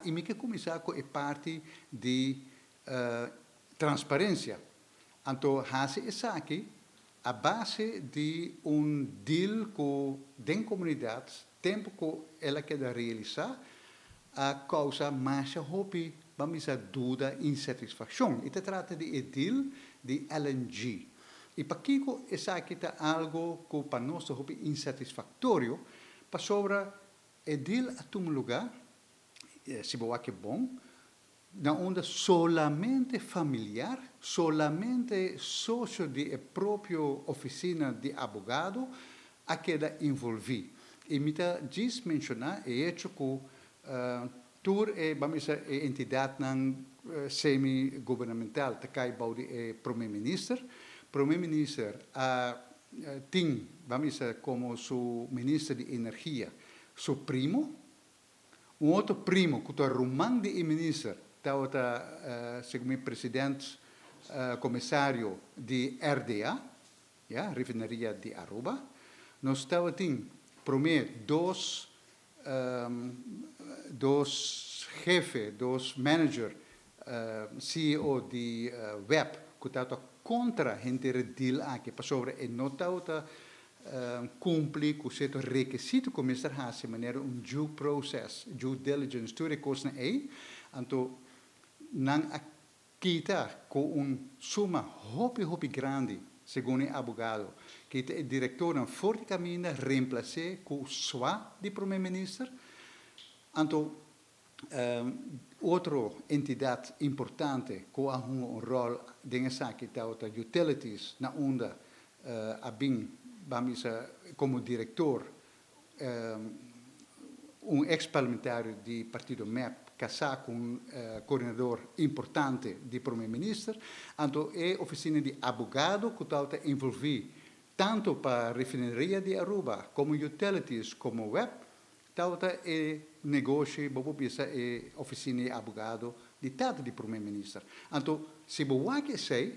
I mi ke kuminsá ku e parti di transparensia. Anto, hasi esaki a base di un deal ku den komunidat, tempu ku el a keda realisá, a kousa mas hopi, ban bisa, duda, insatisfakshon. I ta trata di e deal di LNG. I pakiko esaki ta algu ku pa nos hopi insatisfaktorio? Pasobra e deal a tuma lugá, si bo wak bon, na unda solamente familiar, solamente sosio di e propio ofisina di abogado a keda envolví. I mi ta djis menshoná e echo ku tur e, ban bisa, e entidatnan semi-gubernamental ta kai bou di e promé minister. Promé minister tin, ban bisa, komo su minister di energia, su primo, un otro primo ku ta ruman di minister, tabata, segun presidente, komisario di RDA, ja, Refineria di Aruba. Nos tabatin promé dos hefe, dos manager, CEO di WEB, ku tabata kontra henter e deal aki, pasobra e no tabata kumpli ku sierto rekisito ku mester hasi, manera un due process, due diligence, tur e kosnan ei. Anto, nan a kita ku un suma hopi hopi grandi, segun e abogado, kita e direktornan for di kaminda, remplas'é ku swa di promé minister. Anto, otro entidat importante ku a hunga un ròl den esaki ta utilities, na unda a bin, ban bisa, komo direktor un ex-parlamentario di partido MEP, kasá ku un koordinadó importante di promé minister. Anto, e ofisina di abogado ku tabata envolví tantu pa Refineria di Aruba, komo utilities, komo WEB, tabata e negoshi, bo por bisa, e ofisina di abogado di tata di promé minister. Anto, si bo wak esei,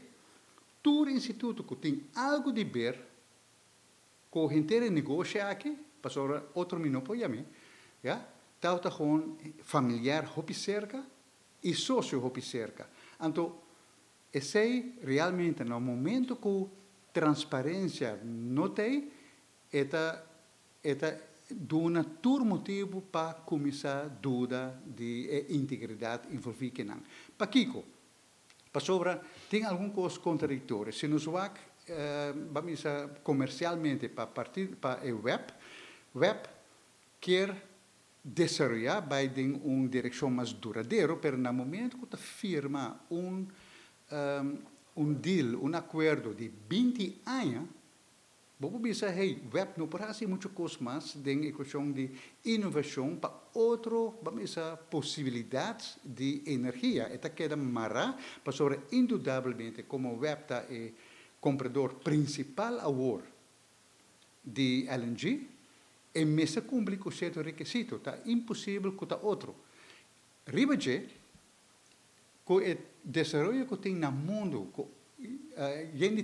tur instituto ku tin algu di ber ku henter e negoshi aki, pasobra otro mi no por yam'é, ja, tabata gewoon familiar hopi serka i sosio hopi serka. Anto, esei realmente na momento ku transparensia no tin, e ta duna tur motibu pa kuminsá duda di integridat envolví akinan. Pakiko? Pasobra tin algun kos kontradiktorio. Si nos wak, ban bisa, komersialmente pa partido pa e WEB, WEB ke desaroyá bai den un direkshon mas duradero, pero na momento ku ta firma un deal, un akuerdo di 20 aña, bo por bisa, hey, WEB no por hasi muchu kos mas den ekuashon di inovashon pa otro, ban bisa, posibilidat di energia. E ta keda mará, pasobra indudablemente komo WEB ta e kumpradó prinsipal awor di LNG, e mester kumpli ku sierto rekisito, ta imposibel ku ta otro. Riba dje, ku e desaroyo ku tin na mundu, ku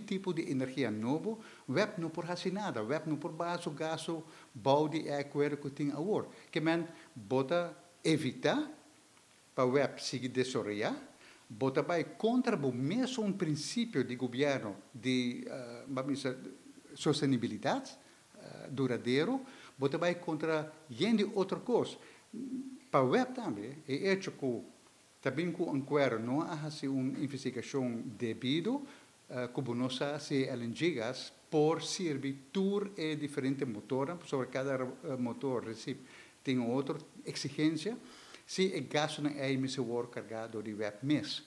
tipo di energia nobo, WEB no por hasi nada, WEB no por baha su gastu bou di akuerdo ku tin awor. Ke men bo ta evitá pa WEB sigui desaroyá, bo ta bai kontra e mesun prinsipio di gobièrnu di ban bisa, sostenibilidat duradero, bo ta bai kontra yen di otro kos. Pa WEB tambe, e echo ku tambe ku akuerdo no a hasi un investigashon debido, ku no sa si LNG gas por sirbi tur e diferente motor, pasobra kada motor risibí tin otro eksigensia, si e gas no ta mester kargá di WEB mes.